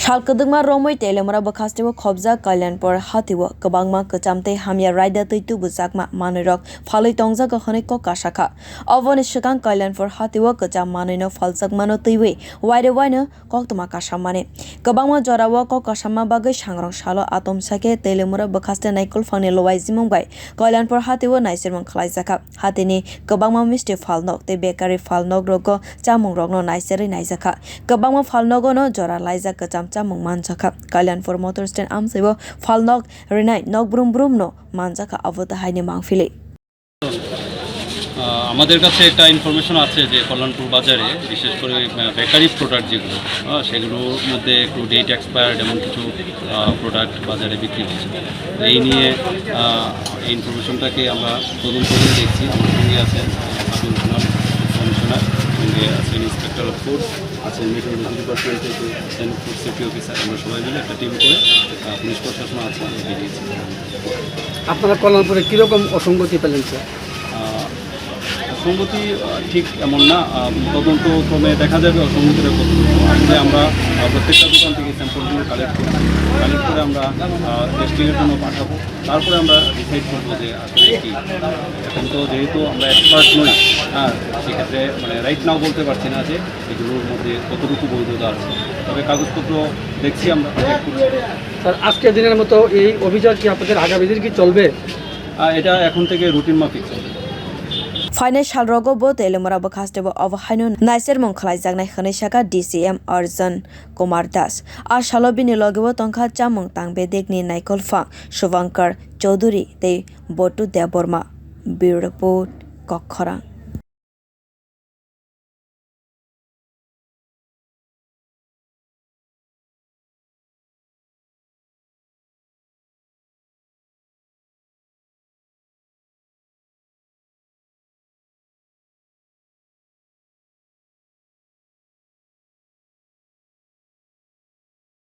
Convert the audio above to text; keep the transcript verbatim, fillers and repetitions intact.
Sal kwdwkma romwi Teliamura bwkhasteo khobjak Kalyanpur hatio kwbangma kwcham tei hamya raida twi tubujakma manwirok phalwi tongjago hwnwi kok kasakha. Oboni swkang Kalyanpur hatio kwcham manwino phaljakmano twiwi waire waino koktwma kasammani. Kwbangma jorao kok kasamma bagwi sangrong salo atomsa khe Teliamura bwkhaste naikolphangni luaijimung bai Kalyanpur hatio naisermung khlaijakha. Hatini kwbangma misti phalnok tei bakery phalnok rogo chamungrokno naiserwi naijakha. Kwbangma phalnogono jora laijak kwcham chamung manjakha. Kalyanpur motor stand amchaibo phalnok rinai nokbrum brumno manjakha, abo tahaini mangpili. আহ, আমাদের কাছে একটা ইনফরমেশন আছে যে কল্যাণপুর বাজারে বিশেষ করে bakery product যেগুলো, হ্যাঁ, সেগুলোর মধ্যে একটু ডেট এক্সপায়ার্ড এমন কিছু প্রোডাক্ট বাজারে বিক্রি হচ্ছে। এই নিয়ে আহ, এই ইনফরমেশনটাকে আমরা তদন্ত করে দেখছি। আমার সঙ্গে আছেন সাব ডিভিশনাল কমিশনার, সঙ্গে আছেন ইন্সপেক্টর অফ ফুড, আছেন মেট্রোলজি ডিপার্টমেন্ট থেকে, আছেন ফুড সেফটি অফিসার। আমরা সবাই মিলে একটা টিম করে আহ, পুলিশ প্রশাসন আছে, আমরা বেরিয়েছি। আপনারা কল্যাণপুরে কীরকম অসঙ্গতি পেলেন, স্যার? আহ, অসঙ্গতি আহ, ঠিক এমন না। আহ, তদন্ত ক্রমে দেখা যাবে অসঙ্গতিটা কতটুকু। আসলে আমরা আহ, প্রত্যেকটা দোকান থেকে স্যাম্পলগুলো কালেক্ট করি। কালেক্ট করে আমরা টেস্টিংয়ের জন্য পাঠাবো। তারপরে আমরা ডিসাইড করবো যে আসলে কি। এখন তো যেহেতু আমরা এক্সপার্ট নই, হ্যাঁ, সেক্ষেত্রে মানে রাইট নাও বলতে পারছি না যে এগুলোর মধ্যে কতটুকু বৈধতা আছে। তবে কাগজপত্র দেখছি আমরা, চেক করছি। স্যার, আজকের দিনের মতো এই অভিযান কি আপনাদের আগামী দিন কি চলবে? আহ, এটা এখন থেকে রুটিন মাফিক চলবে। Phainai salrogo bo Teliamura bwkhasteo obo haino naisermung khlaijaknai hwnwi sakha D C M Arjun Kumar Das. A salo bini logeo tongkha chamung tang bedekni naikolphang Subhankar Chowdhury tei Botu Debbarma. Bureau Report, Kokkhorang.